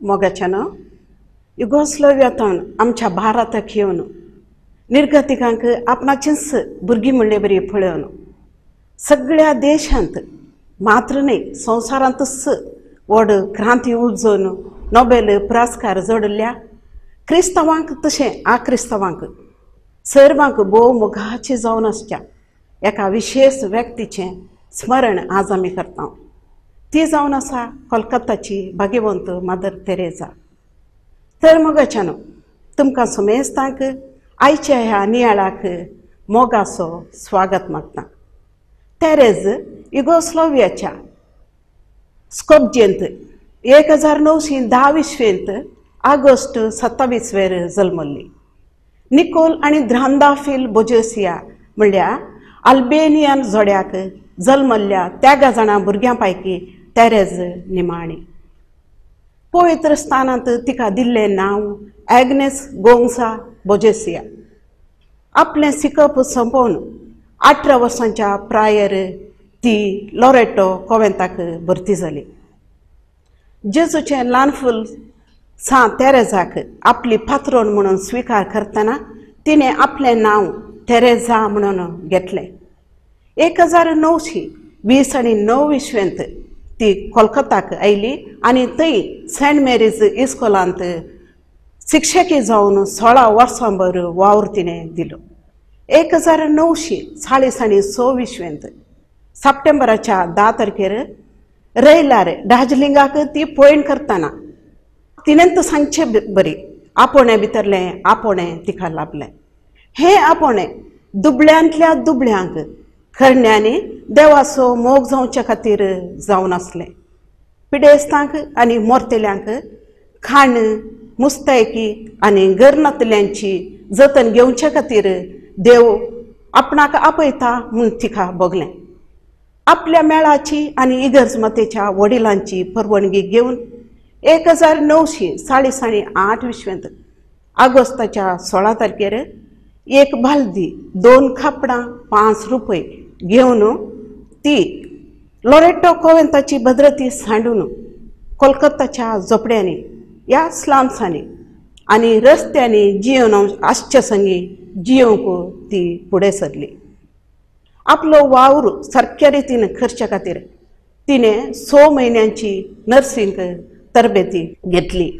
मोगाच्यानो युगोस्लोव्हियांतल्यान आमच्या भारताक येवन निर्गतिकांक आपणाचींच भुरगीं म्हणले बरी पळोवन सगळ्या देशांत मात्र न्हय संवसारांतूच व्हड क्रांती उपजोवन नोबेल पुरस्कार जोडिल्ल्या क्रिस्तांवांक तशें आक्रिस्तांवांक सर्वांक भोव मोगाची जावन आसच्या एका विशेष व्यक्तीचें स्मरण आज आमी करता. ती जावन आसा कोलकाताची भाग्यवंत मदर तेरेजा. तर मोगाच्यानो तुमकां समेस्तांक आयच्या ह्या नियाळाक मोगाचो स्वागत मागता. तेरेज युगोस्लोव्हियाच्या स्कोपजेंत 1910 इस्वेंत ऑगस्ट 27 वेर जल्मल्ली. निकोल आनी द्रांदाफिल बोजेसिया म्हणल्यार अल्बेनियन जोड्याक जल्मल्ल्या 13 जाणां भुरग्यां पैकी तेरेज निमाणी. पवित्र स्थानांत तिका दिल्लें नांव एग्नेस गोंगसा बोजेसिया. आपलें शिकप सोंपोवन 18 वर्सांच्या प्रायर ती लोरेटो कोवेंताक भरती जाली. जेजूचें ल्हान फूल सांत तेरेजाक आपली पात्रोन म्हणून स्विकार करतना तिणें आपलें नांव तेरेजा म्हणून घेतलें. 1929 इस्वेंत ती कोलकाताक आयली आनी थंय सेंट मेरीज इस्कोलांत शिक्षकी जावन 16 वर्सां भर वावर तिणें दिलो. 1946 इस्वेंत सप्टेंबराच्या 10 तारखेर रैलार दार्जिलिंगाक ती पयण करतना तिणें तर सांगचें बरी आपोणें भितरलें आपोणें तिका लाभलें. हें आपोणें दुबळ्यांतल्या दुबळ्यांक करण्यांनी देवाचो मोग जावचे खातीर जावन आसलें. पिडेस्तांक आनी मोरतेल्यांक खाण मुस्तायकी आनी गरनातल्यांची जतन घेवचे खातीर देव आपणाक आपयता म्हूण तिका भोगलें. आपल्या मेळाची आनी इगर्ज मातेच्या वडिलांची परवानगी घेवन 1948 इस्वेंत ऑगस्टाच्या 16 तारखेर एक बालदी 2 खापडां 5 रुपये घेवन ती लोरेटो कोवेंताची भद्रती सांडून कोलकाताच्या झोपड्यांनी ह्या स्लाम्सांनी आनी रस्त्यांनी जियोन आसचे संगी जियोंक ती फुडें सरली. आपलो वावर सारक्या रितीन करचे खातीर तिणें 6 म्हयन्यांची नर्सिंग तरबेती घेतली.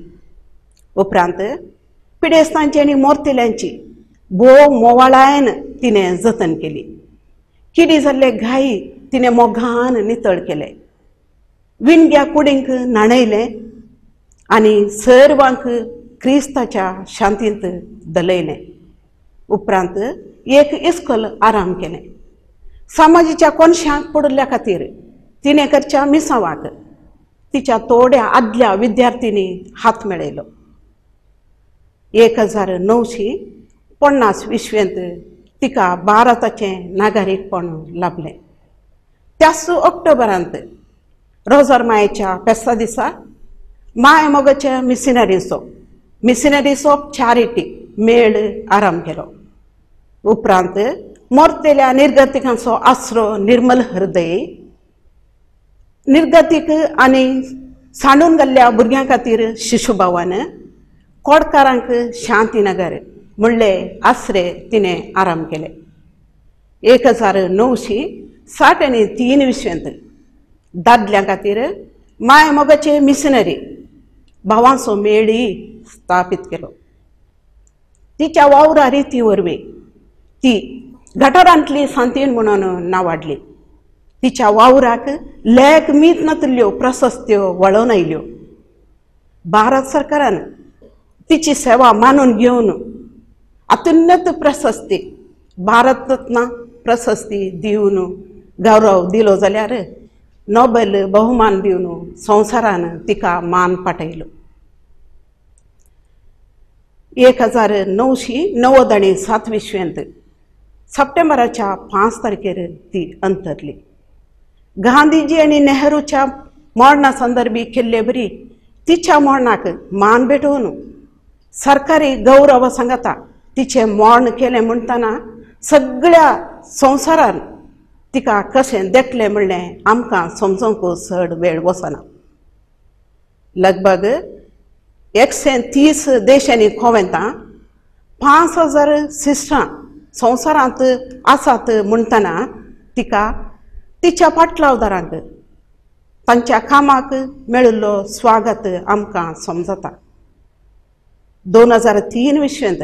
उपरांत पिडेस्तांची आनी मोरतेल्यांची भोव मोवाळायन तिणें जतन केली. किडी जाल्ले घाई तिणें मोगान नितळ केले. विणग्या कुडींक न्हाणयलें आनी सर्वांक क्रिस्ताच्या शांतींत दलयलें. उपरांत एक इस्कोल आराम केलें. समाजाच्या कोनशांक पडिल्ल्या खातीर तिणें करच्या मिसांवाक तिच्या थोड्या आदल्या विद्यार्थ्यांनी हात मेळयलो. 1950 इस्वेंत तिका भारताचें नागरीकपण लाभलें. त्याच ऑक्टोबरांत रोजर मायेच्या फेस्ता दिसा माय मोगाच्या मिशनरीचो मिशनरीज ऑफ चॅरिटी मेळ आराम केलो. उपरांत मोरतेल्या निर्गतिकांचो आसरो निर्मल हृदय निर्गतीक आनी सांडून गेल्ल्या भुरग्यां खातीर शिशुभावान कोडकारांक शांतीनगर म्हणले आसरे तिणें आराम केले. 1963 इस्वेंत दादल्यां खातीर माय मोगाचे मिशनरी भावांचो मेळी स्थापीत केलो. तिच्या वावरा रिती वरवीं ती गटारांतली सांतीन म्हणून नांवाडली. तिच्या वावराक लेख मीत नातिल्ल्यो प्रशस्त्यो वळोवन आयल्यो. भारत सरकारान तिची सेवा मानून घेवन अत्युन्नत प्रशस्ती भारतरत्न प्रशस्ती दिवन गौरव दिलो जाल्यार नोबेल बहुमान दिवन संवसारान तिका मान पाठयलो. 1997 इस्वेंत सप्टेंबराच्या 5 तारखेर ती अंतरली. गांधीजी आनी नेहरूच्या मरणा संदर्भी केल्ले बरी तिच्या मरणाक मान भेटोवन सरकारी गौरव सांगता तिचें मरण केलें म्हणटना सगळ्या संवसारान तिका कशें देखलें म्हणलें आमकां समजूंक चड वेळ वचना. लगभग 130 देशांनी कोवेंतां 5000 सिस्टरां संवसारांत आसात म्हणटना तिका तिच्या पाटलावदारांक तांच्या कामाक मेळिल्लो स्वागत आमकां समजता. 2003 विश्वेंत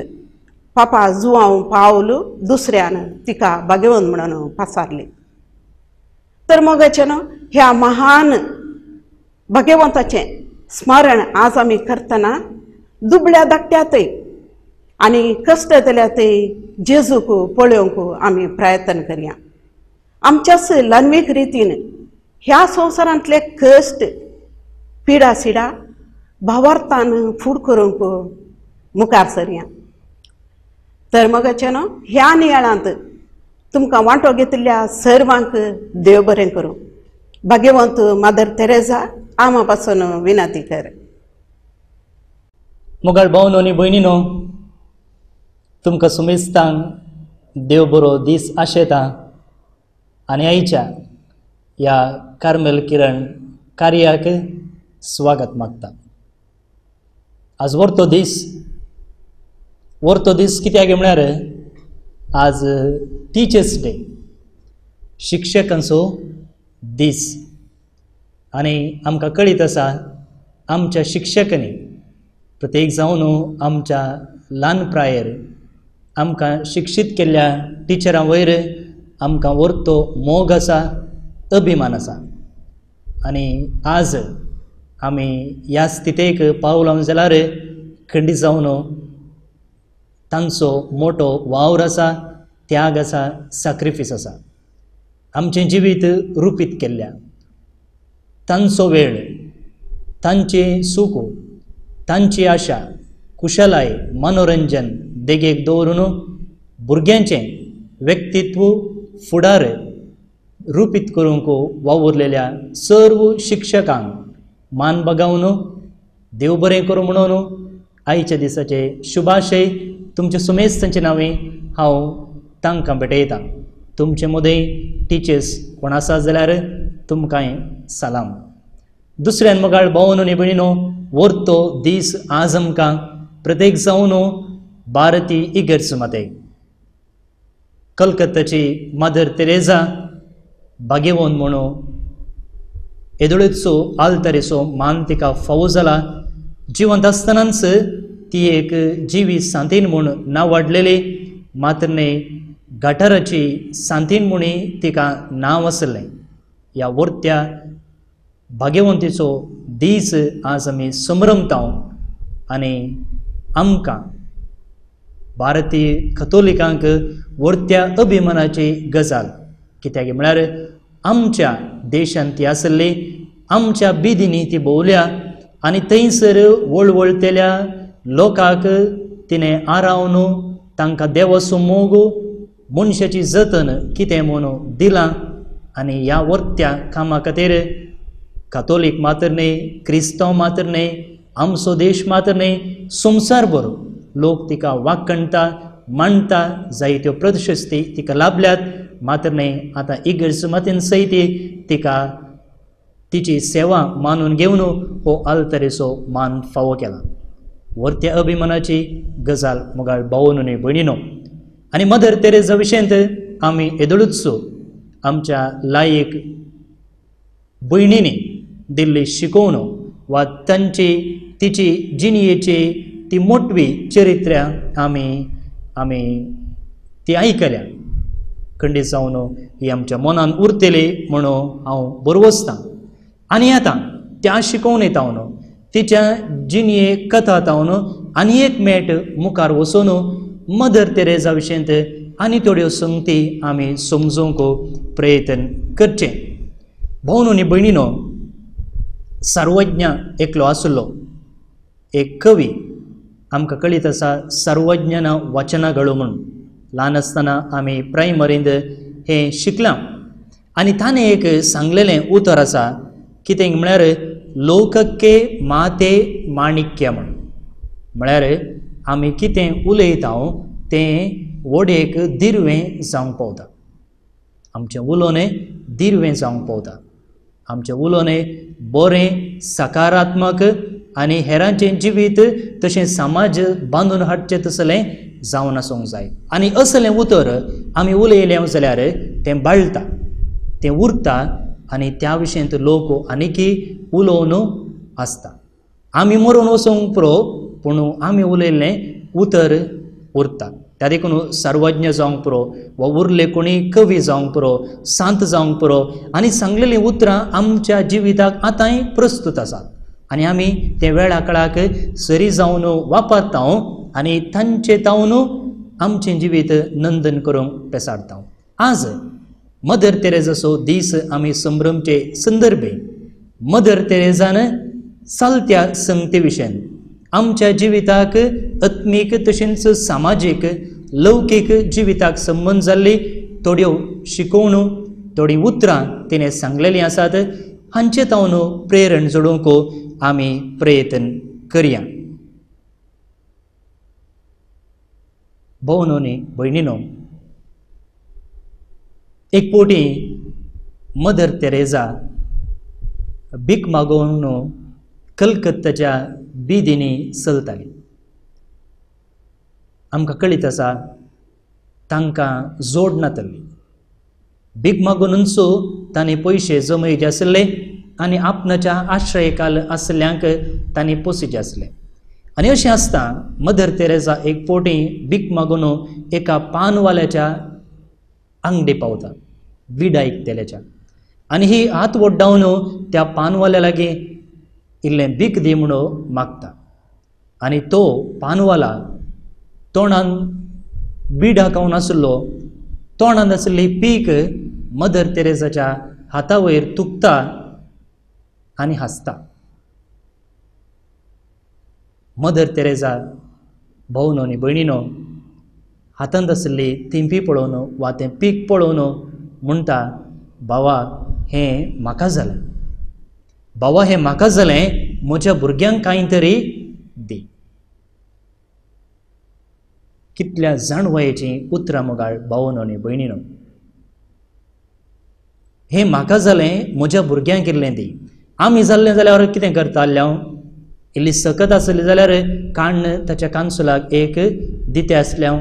पापा जुआंव पावल दुसऱ्यान तिका भाग्यवंत म्हणून पासारली. तर मोगाचें ह्या महान भाग्यवंताचें स्मरण आज आमी करतना दुबळ्या धाकट्यातय आनी कश्ट जाल्यातय जेजूक पळोवंक आमी प्रयत्न करया. आमच्याच ल्हानवीक रितीन ह्या संवसारांतले कश्ट पिडा सिडा भावार्थान फूड करूंक मुखार सरया. तर मोगाचें ह्या नियाळांत तुमकां वांटो घेतिल्ल्या सर्वांक देव बरें करूं. भाग्यवंत मदर तेरेजा आमा पासून विनंती कर. मोगाळ भावनो आनी भयणीनो, तुमकां सुमेस्तांक देव बरो दीस आशेता आनी आयच्या ह्या कार्मेल किरण कार्याक स्वागत मागता. आज वर्तो दीस, वर्तो दीस कित्याक म्हळ्यार आज टिचर्स डे, शिक्षकांचो दीस. आनी आमकां कळीत आसा आमच्या शिक्षकांनी प्रत्येक जावन आमच्या ल्हान प्रायेर आमकां शिक्षीत केल्ल्या टिचरां वयर आमकां वर्तो मोग आसा, अभिमान आसा. आनी आज आमी ह्या स्थितेक पावलां जाल्यार खंडीत जावन तांचो मोटो वावर आसा, त्याग आसा, साक्रिफीस आसा. आमचें जिवीत रुपीत केल्ल्या तांचो वेळ, तांचें सूख, तांची आशा, कुशलाय, मनोरंजन देगेक दवरून भुरग्यांचें व्यक्तित्व फुडार रुपीत करूंक वावुरलेल्या सर्व शिक्षकांक मान बगावन देव बरें करूं म्हणून आयच्या दिसाचे शुभाशय तुमचे सुमेस्तांचे नांवे हांव तांकां भेटयतां. तुमचे मदें टिचर्स कोण आसा जाल्यार तुमकांय सलाम. दुसऱ्यान मोगाळ भावनो आनी भयणीनो, वर्तो दीस आज आमकां प्रत्येक जावन भारतीय इगर्ज माते कलकत्ताची मदर तेरेजा भाग्यवंत म्हणून येदोळेचो आलतरेचो मान तिका फावो जाला. जिवंत आसतनाच ती एक जिवी सांतीन म्हूण नांव वाडलेली, मात्र न्हय गटाराची सांतीन म्हूण तिका नांव आसलें. ह्या वर्त्या भाग्यवंतीचो दीस आज आमी संभ्रमता आनी आमकां भारतीय कथोलिकांक वर्त्या अभिमानाची गजाल कित्याक म्हळ्यार आमच्या देशांत ती आसली, आमच्या बिदींनी ती भोंवल्या आनी थंयसर वळवळतेल्या लोकांक तिणें आरावन तांकां देवाचो मोग, मनशाची जतन कितें म्हणून दिलां. आनी ह्या वर्त्या कामा खातीर कातोलीक मात्र न्हय, क्रिस्तांव मात्र न्हय, आमचो देश मात्र न्हय, संवसार भर लोक तिका वाखणटा, मांडटा. जायत्यो प्रशस्ती तिका लाभल्यात, मात्र न्हय आतां इगर्ज मातेन सयत तिका तिची सेवा मानून घेवन हो आलतरेचो मान फावो केला. वर्त्या अभिमानाची गजाल मोगाळ भावनो आनी भयणीनो. आनी मदर तेरेजा विशयांत आमी येदोळूच आमच्या लायक भयणींनी दिल्ली शिकोवण वा तांची तिची जिणयेची ती मोटवी चरित्र्या आमी आमी ती आयकल्या. खंडीत जावन ही आमच्या मनान उरतली म्हणून हांव बरवसतां. आनी आतां त्या शिकोवणे तावन तिच्या जिणये कथा तावन आनी एक मेट मुखार वचून मदर तेरेजा विशयांत आनी थोड्यो संगती आमी समजूंक प्रयत्न करचें. भावनो आनी भयणीनो, सर्वज्ञ एकलो आसलो एक कवी, आमकां कळीत आसा सर्वज्ञान वाचना घडो म्हूण. ल्हान आसतना आमी प्रायमरींत हें शिकलां. आनी ताणें एक सांगलेलें उतर आसा कितें म्हळ्यार लोकके माते माणिक्य म्हूण. म्हळ्यार आमी कितें उलयता तें वडेक दिरवें जावंक पावता, आमचें उलोवणें दिरवें जावंक पावता, आमचें उलोवणें बरें सकारात्मक आनी हेरांचें जिवीत तशें समाज बांदून हाडचें तसलें जावन आसूंक जाय. आनी असलें उतर आमी उलयलें जाल्यार तें बाळटा, तें उरता आनी त्या विशयांत लोक आनीकी उलोवन आसता. आमी मरून वचूंक पुरो, पूण आमी उलयल्लें उतर उरता. त्या देखून सर्वज्ञ जावंक पुरो वा उरले कोणी कवी जावंक पुरो, सांत जावंक पुरो आनी सांगलेलीं उतरां आमच्या जिविताक आतांय प्रस्तूत आसात आनी आमी ते वेळा काळाक सरी जावन वापरता आनी तांचे तावन आमचें जिवीत नंदन करूंक पेसाडता. आज मदर तेरेजाचो दीस आमी संभ्रमचे संदर्भे मदर तेरेजान चलत्या संगते विशयान आमच्या जिविताक आत्मीक तशेंच सामाजीक लौकीक जिविताक संबंद जाल्ली थोड्यो शिकोवण्यो, थोडीं उतरां तिणें सांगलेलीं आसात. हांचे तावन प्रेरण जोडूंक आमी प्रयत्न करया. भोवनो न्ही भयणीनो, एक पोटी मदर तेरेजा भीक मागोवन कलकत्ताच्या बिदींनी चलताली. आमकां कळीत आसा तांकां जोड नातली. भीक मागोवनूच तांणी पयशे जमयचे आसले आनी आपणाच्या आश्रयकाल आसल्यांक तांणी पोसिचे आसले. आनी अशें आसता मदर तेरेजा एक पोटी भीक मागून एका पानवाल्याच्या आंगडी पावता, विडा इकतेल्याच्या, आनी ही हात वोड्डावन त्या पानवाल्या लागीं इल्लें भीक दी म्हणून मागता. आनी तो पानवाला तोंडान बिडा खावन आसलो, तोंडान आसली पीक मदर तेरेजाच्या हाता वयर तुकता आनी हांसता. मदर तेरेजा भोवनो आनी भयणीनो हातांत आसली थिंपी पळोवन वा तें पीक पळोवन म्हणटा, भावा हें म्हाका जालें, भावा हें म्हाका जालें, म्हज्या भुरग्यांक कांय तरी दी. कितल्या जाणवयेचीं उतरां मोगाळ भावनो आनी भयणीनो. हें म्हाका जालें, म्हज्या भुरग्यांक इल्लें दी. आमी जाल्लें जाल्यार कितें करताले हांव? इल्ली सकत आसली जाल्यार काण्ण ताच्या कानसुलाक एक दिते आसलें हांव,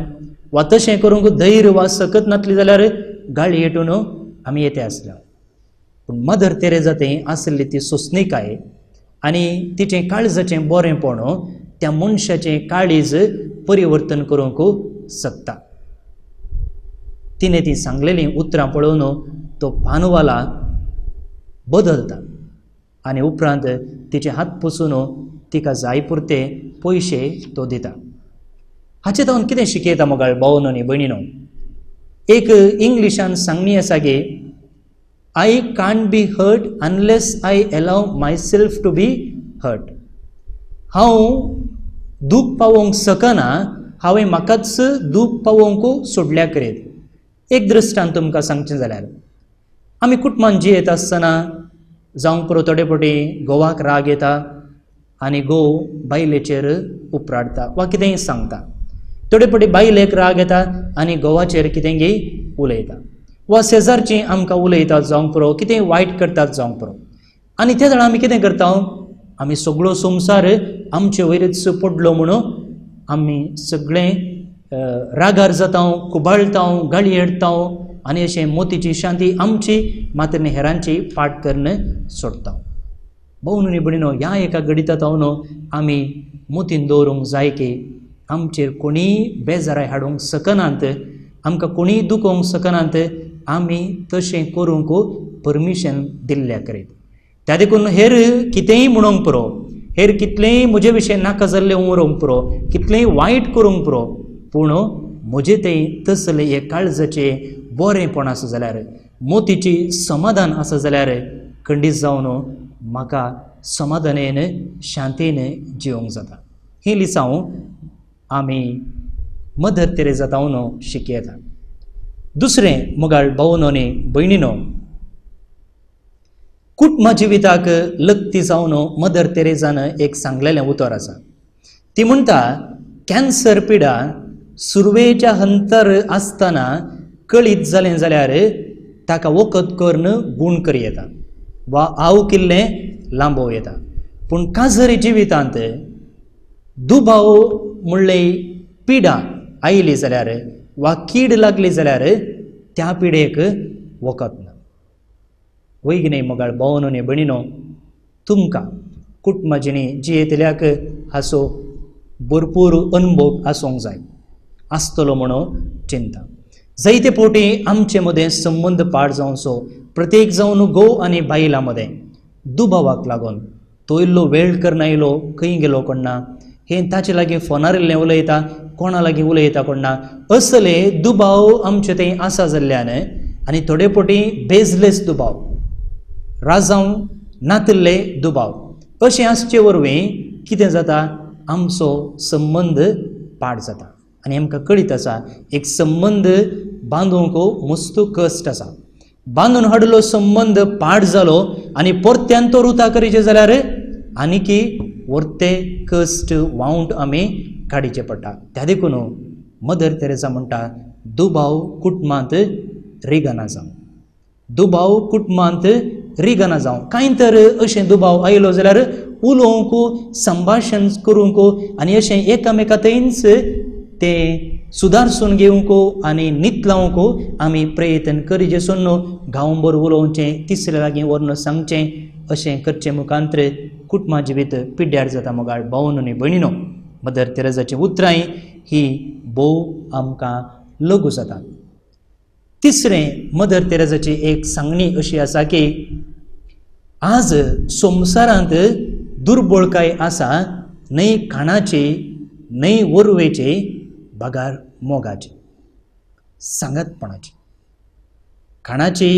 वा तशें करूंक धैर्य वा सकत नासली जाल्यार गाळी हेटून आमी येते आसले हांव. पूण मदर तेरेजा थंय आसली ती सोंसणीकाय आनी तिचें काळजाचें बरेंपण त्या मनशाचें काळीज परिवर्तन करूंक शकता. तिणें ती सांगलेलीं उतरां पळोवन तो पानवाला बदलता आनी उपरांत तिचे हात पुसून तिका जाय पुरते पयशे तो दिता. हाचे तावन कितें शिकयता मोगाळ भावनो आनी भयणीनो? एक इंग्लिशान सांगणी आसा की I can't be hurt unless I allow myself to be hurt. हांव दूख पावोवंक शकना, हांवें म्हाकाच दूख पावोवंक सोडल्या करीत. एक दृश्टांत तुमकां सांगचें जाल्यार आमी कुटुंबान जियेत आसतना जावंक पुरो थोडे फावटी घोवाक राग येता आनी घोव बायलेचेर उपराडटा वा कितेंय सांगता. थोडे फावटी बायलेक राग येता आनी घोवाचेर कितेंय उलयता वा शेजारचीं आमकां उलयतात जावंक पुरो, कितेंय वायट करतात जावंक पुरो. आनी ते जाणा आमी कितें करता? आमी सगळो संवसार आमचे वयरच पडलो म्हणून आमी सगळें रागार जाता, कुबाळटा, गाळी हेडटा आनी अशें मोतीची शांती आमची मात्र हेरांची फाट करून सोडटा. भोवन आनी भयणीनो, ह्या एका घडिता तावन आमी मोतीन दवरूंक जाय की आमचेर कोणीय बेजाराय हाडूंक शकनात, आमकां कोणीय दुखोवंक शकनात, आमी तशें करूंक परमिशन दिल्ल्या करीत. त्या देखून हेर कितेंय म्हणूंक पुरो, हेर कितलेंय म्हजे विशय नाका जाल्लें उरोवंक पुरो, कितलेंय वायट करूंक पुरो, पूण म्हजे थंय तसलें हे काळजाचें बरेंपण आसा जाल्यार, मोतीची समाधान आसा जाल्यार खंडीत जावन म्हाका समाधानेन शांतीन जिवंक जाता. ही लिसांव आमी मदर तेरेजा तावन शिकयता. दुसरें मोगाळ भावनो आनी भयणीनो, कुटुंबा जिविताक लग्ती जावन मदर तेरेजान एक सांगलेलें उतर आसा. ती म्हणटा, कॅन्सर पिडा सुरवेच्या हंतर आसतना कळीत जालें जाल्यार ताका वखद करून गूण करी येता वा आव किल्लें लांबोवं येता, पूण काजरी जिवितांत दुबाव म्हणले पिडा आयली जाल्यार वा कीड लागली जाल्यार त्या पिडेक वखद ना. वय न्हय मोगाळ भावनो न्ही भयणीनो, तुमकां कुटुंबाजिणी जियेतल्याक हाचो भरपूर अनुभव आसूंक जाय, आसतलो म्हणून चिंता. जायते फावटी आमचे मदें संबंद पाड जावचो, प्रत्येक जावन घोव आनी बायलां मदें दुबावाक लागून तो इल्लो वेळ करना येयलो, खंय गेलो कोण ना, हें ताचे लागीं फोनार इल्लें उलयता, कोणा लागीं उलयता कोण ना, असले दुबाव आमचे थंय आसा जाल्ल्यान आनी थोडे फावटी बेजलेस दुबाव, राजांव नातिल्ले दुबाव अशें आसचे वरवीं कितें जाता, आमचो संबंद पाड जाता. आनी आमकां कळीत आसा एक संबंद बांदूंक मस्त कश्ट आसा. बांदून हाडलो संबंद पाड जालो आनी परत्यान तो रुता करीचे जाल्यार आनीकी वर्ते कश्ट वावंट आमी काडीचे पडटा. त्या देखून मदर तेरेसा म्हणटा, दुबाव कुटुंबांत रिगना जावं, दुबाव कुटुंबांत रिगना जावं. कांय तर अशें दुबाव आयलो जाल्यार उलोवंक, संभाशण करूंक आनी अशें एकामेका थंयच तें सुदारसून घेवंक आनी नितलावंक आमी प्रयत्न करीजे सोडून गांवभर उलोवचें, तिसरे लागीं व्हरून सांगचें, अशें करचें मुखांतर कुटुंबा जिवीत पिड्ड्यार जाता. मोगाळ भावनो आनी भयणीनो, मदर तेरेसाचीं उतरां ही भोव आमकां लघु जाता. तिसरें, मदर तेरेसाची एक सांगणी अशी आसा की आज संवसारांत दुर्बळकाय आसा, न्हय खाणाची न्हय वरवेची, बगार मोगाची, सांगातपणाची. खाणाची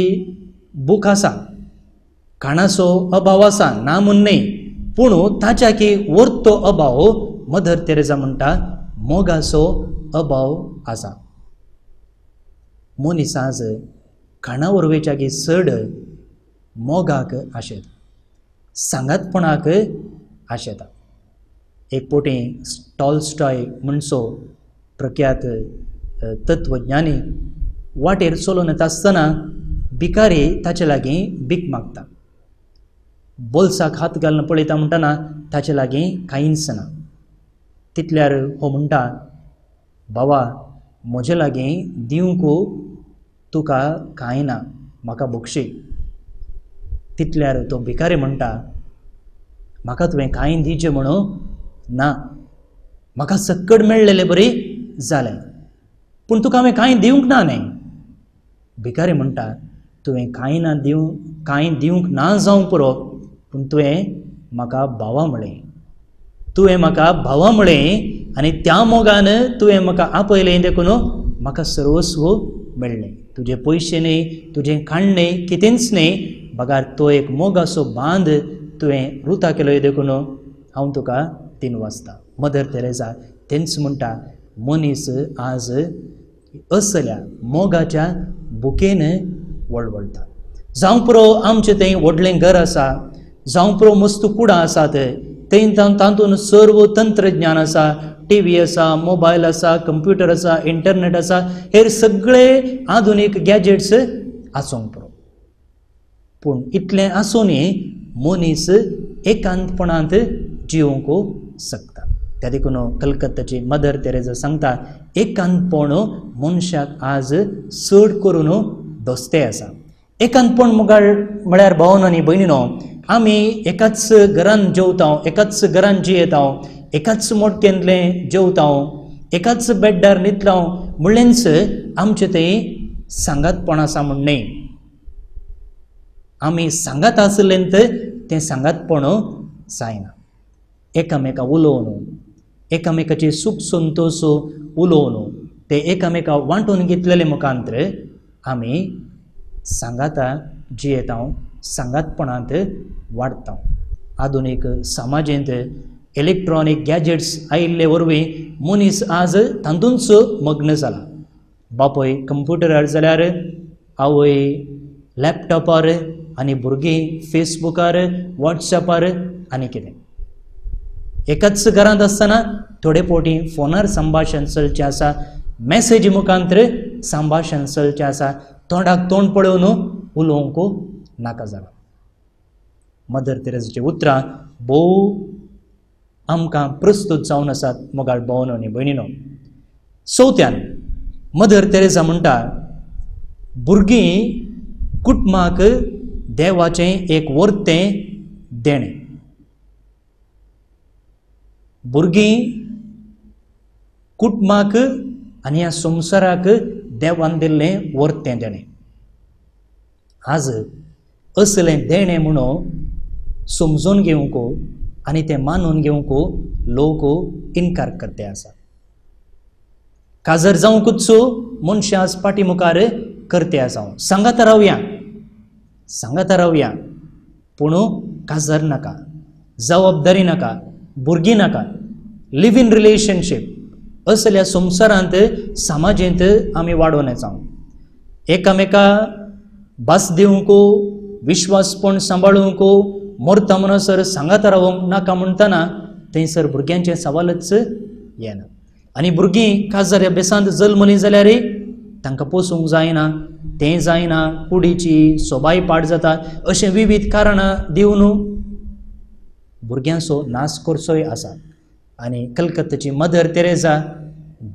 भूक आसा, खाणाचो अभाव आसा, ना म्हूण न्हय, पूण ताच्या की वर्तो अभाव मदर तेरेसा म्हणटा मोगाचो अभाव आसा. मनीस आज खाणा वरवेच्या की चड मोगाक आशेता, सांगातपणाक आशेता. एक पोटी टॉलस्टॉय म्हणचो प्रख्यात तत्वज्ञानी वाटेर चलोवन येता आसतना भिकारी ताचे लागीं भीक मागता. बोल्साक हात घालून पळयता म्हणटना ताचे लागीं कांयच ना. तितल्यार हो म्हणटा, बाबा म्हजे लागीं दिवंक तुका कांय ना, म्हाका बक्षी. तितल्यार तो भिकारी म्हणटा, म्हाका तुवें कांय दिवचें म्हणून ना, म्हाका सक्कड मेळ्ळेलें बरी जालें, पूण तुका हांवें कांय दिवंक ना न्हय. भिकारी म्हणटा, तुवें कांय ना कांय दिवंक ना जावंक पुरो, पूण तुवें म्हाका भावा म्हळें, तुवें म्हाका भावा म्हळें आनी त्या मोगान तुवें म्हाका आपयलें, देखून म्हाका सर्वस्व मेळ्ळें. तुजे पयशे न्हय, तुजें खाण न्हय, कितेंच न्हय, बगार तो एक मोगाचो बांद तुवें रुता केलो, देखून हांव तुका तीन वाजता. मदर तेरेसा तेंच म्हणटा, मनीस आज असल्या मोगाच्या भुकेन वळवळटा. जावं पुरो आमचें थंय व्हडलें घर आसा, जावं पुरो मस्त कुडां आसात, थंय तातूंत सर्व तंत्रज्ञान आसा, टी व्ही आसा, मोबायल आसा, कंप्युटर आसा, इंटरनेट आसा, हेर सगळे आधुनीक गॅजेट्स आसूंक पुरो. पूण इतलें आसूनय मनीस एकांतपणांत जिवंक शकता. त्या देखून कलकत्ताची मदर तेरेसा सांगता, एकांतपण मनशाक आज चड करून दोस्ते आसा. एकांतपण मुखार म्हळ्यार भावनो आनी भयणीनो, आमी एकाच घरान जेवता, एकाच घरान जियेता, एकाच मोटकेंतलें जेवता, एकाच बेड्डार न्हिदता म्हणलेंच आमचें थंय सांगातपण आसा म्हूण न्हय. आमी सांगात आसलें तर तें सांगातपण जायना. एकामेका उलोवन, एकामेकाची सूख संतोश उलोवन, ते एकामेका वांटून घेतलेले मुखांतर आमी सांगाता जियेता, सांगातपणांत वाडटा. आधुनीक समाजेंत इलेक्ट्रॉनीक गॅजेट्स आयिल्ले वरवीं मनीस आज तातूंच मग्न जाला. बापूय कंप्युटरार जाल्यार आवय लॅपटॉपार आनी भुरगीं फेसबुकार, वॉट्सॅपार आनी कितें. एकाच घरांत आसतना थोडे फावटी फोनार संभाशण चलचें आसा, मॅसेजी मुखांतर संभाशण चलचें आसा, तोंडाक तोंड पळोवन उलोवंक नाका जाला. मदर तेरेजाचीं उतरां भोव आमकां प्रस्तूत जावन आसात मोगाळ भावनो आनी भयणीनो. चवथ्यान मदर तेरेजा म्हणटा, भुरगीं कुटुंबाक देवाचें एक वर्तें देणें. भुरगीं कुटुंबाक आनी ह्या संवसाराक देवान दिल्लें वर्तें देणें. आज असलें देणें म्हणून समजून घेवंक आनी तें मानून घेवंक लोक इनकार करते आसा. काजर जावंकूच मनशां आज फाटी मुखार करते आसा. सांगाता रावया, सांगाता रावया, पूण काजर नाका, जबाबदारी नाका, भुरगीं नाका, लिव इन रिलेशनशीप असल्या संवसारांत समाजेंत आमी वाडोवन येता. एकामेका भास दिवंक, विश्वासपण सांबाळूंक, मरता म्हणसर सांगाता रावंक नाका म्हणटना थंयसर भुरग्यांचें सवालच येना. आनी भुरगीं काजार अभ्यासांत जल्मलीं जाल्यार तांकां पोसूंक जायना, तें जायना, कुडीची सोबाय पाड जाता, अशें विविध कारणां दिवन भुरग्यांचो नाश करचोय आसा. आनी कलकत्ताची मदर तेरेजा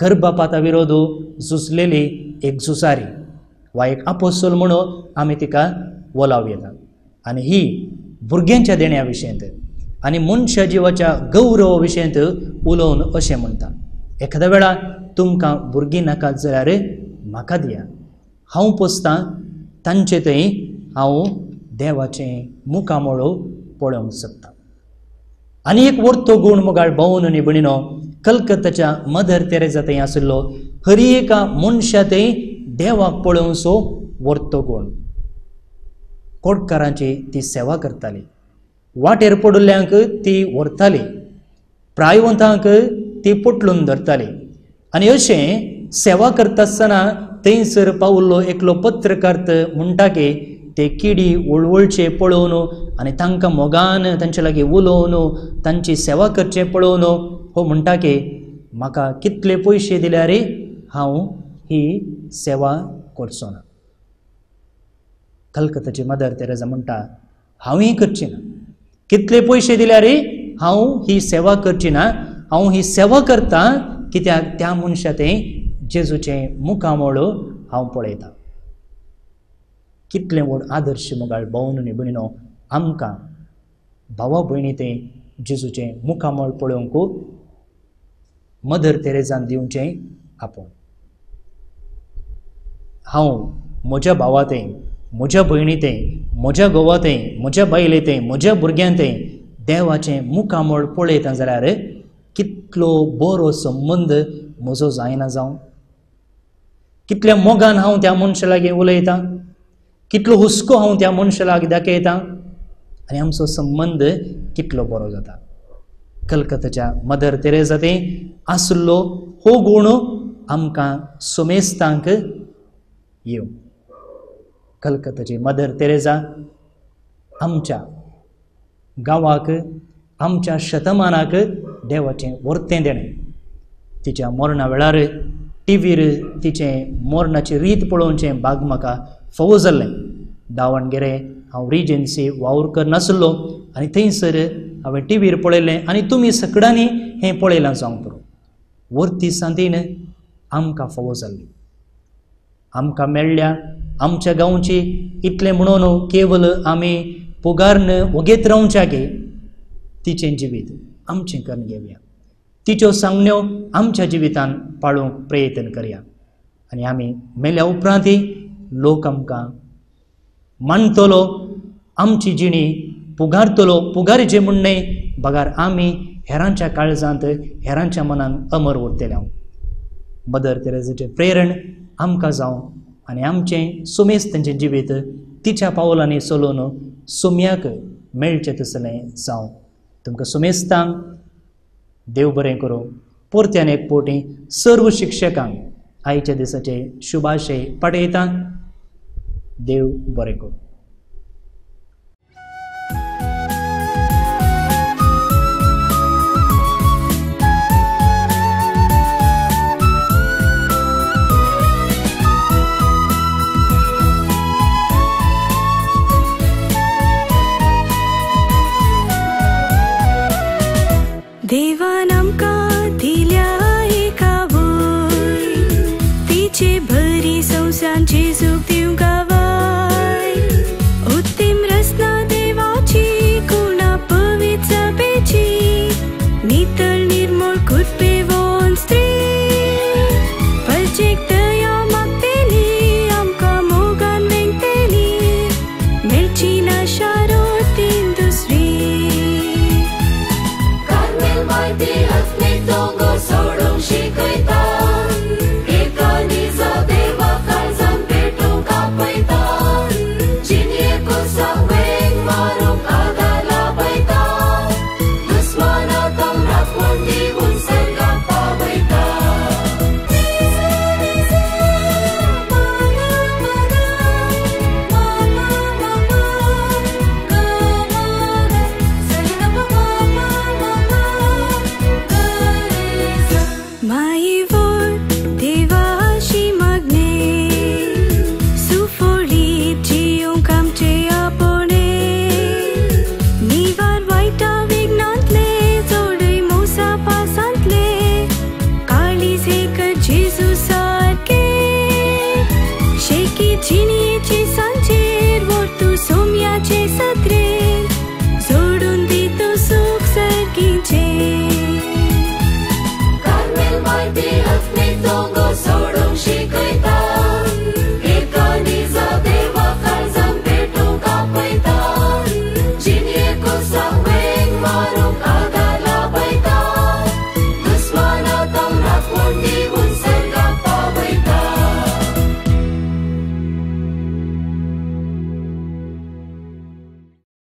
गर्भपाता विरोध झुजलेली एक झुजारी वा एक आपोस्तोल म्हणून आमी तिका वोलाव येता. आनी ही भुरग्यांच्या देण्या विशयंत आनी मनशा जिवाच्या गौरवा विशयंत उलोवन अशें म्हणटा, एखाद्या वेळा तुमकां भुरगीं नाका जाल्यार म्हाका दिया, हांव पोसतां तांचे थंय हांव देवाचें मुखामळ पळोवंक शकता. आनी एक वर्तो गूण मोगाळ भावन आनी भयणीनो कलकत्ताच्या मदर तेरेजा थंय आशिल्लो, हरी एका मनशा थंय देवाक पळोवचो वर्तो गूण. कोटकारांची ती सेवा करताली, वाटेर पडिल्ल्यांक ती व्हरताली, प्रायवंतांक ती पोटलून धरताली. आनी अशें सेवा करता आसतना थंयसर पावल्लो एकलो पत्रकार म्हणटा की ते किडी वळवळचे पळोवन आनी तांकां मोगान तांचे लागीं उलोवन तांची सेवा करचें पळोवन हो म्हणटा की म्हाका कितले पयशे दिल्यार हांव ही सेवा करचो ना. कलकत्ताची मदर तेरेजा म्हणटा, हांवूय करची ना, कितले पयशे दिल्यार हांव ही सेवा करची ना, हांव ही सेवा करता कित्याक त्या मनशा तें जेजूचें मुखामळ हांव पळयतां. कितलें व्हड आदर्श मोगाळ भावन आनी भयणीनो आमकां भावा भयणी तें जेजूचें मुखामळ पळोवंक मदर तेरेजान दिवचें आपूण. हांव म्हज्या भावा थंय, म्हज्या भयणी थंय, म्हज्या घोवा थंय, म्हज्या बायले थंय, म्हज्या भुरग्यां थंय देवाचें मुखामळ पळयता जाल्यार कितलो बरो संबंद म्हजो जायना जावं, कितल्या मोगान हांव त्या मनशा लागीं उलयतां, कितलो हुस्को हांव त्या मनशा लागीं दाखयतां आनी आमचो संबंद कितलो बरो जाता. कलकत्ताच्या मदर तेरेजा थंय आसलो हो गूण आमकां सुमेस्तांक येवं. कलकत्ताची मदर तेरेजा आमच्या गांवाक, आमच्या शतमानाक देवाचें वर्तें देणें. तिच्या मरणा वेळार टिवीर तिचें मरणाची रीत पळोवचें भाग म्हाका फावो जाल्लें. दावणगेरे हांव रिजन्सी वावर करनासलो आनी थंयसर हांवें टिवीर पळयलें आनी तुमी सगळ्यांनी हें पळयलां जावंक पुरो. वर्ती सांतीन आमकां फावो जाल्ली, आमकां मेळ्ळ्या आमच्या गांवची. इतलें म्हणून केवल आमी पुगारन वगेत रावच्या की तिचें जिवीत आमचें करून घेवया, तिच्यो सांगण्यो आमच्या जिवितान पाळूंक प्रयत्न करया आनी आमी मेल्या उपरांतय लोक आमकां मानतलो, आमची जिणी पुगारतलो. पुगारीचें म्हूण न्हय, बगार आमी हेरांच्या काळजांत, हेरांच्या मनांत अमर उरतले. मदर तेरेजाचें प्रेरण आमकां जावं आनी आमचें सुमेस्त तांचें जिवीत तिच्या पावलांनी चलोवन सुम्याक मेळचें तसलें जावं. तुमकां सुमेस्तांक देव बरें करूं. परत्यान एक पोटी सर्व शिक्षकांक आयच्या दिसाचे शुभाशय पाठयता. देव बरें करूं. जेजूक दिवं गवाय उत्तीम रसना देवाची कुणा पवित्र सभेची नितळ निर्मळ कुरपेवोन स्त्री परजेक दया मागतेली आमकां मोगान वेंगतेली मेळची ना शारोतीन दुसरी कार्मेल मायती आत्मीक दोंगर सोडूंक शिकयता एका निजा देवा काळजान पेटूंक आपयता जिणये कुसाक वेंग मारूंक आदार लाभयता दुस्मानाक राखवण दिवन सर्गाक पावयता. माईवोर देवाशी मागणे सुफोळीत जियोंक आमचे आपोणे निवार वायटा विघ्नांतले जोडय मोसा पासांतले काळीज एक जेजू सारके शेकी जिणी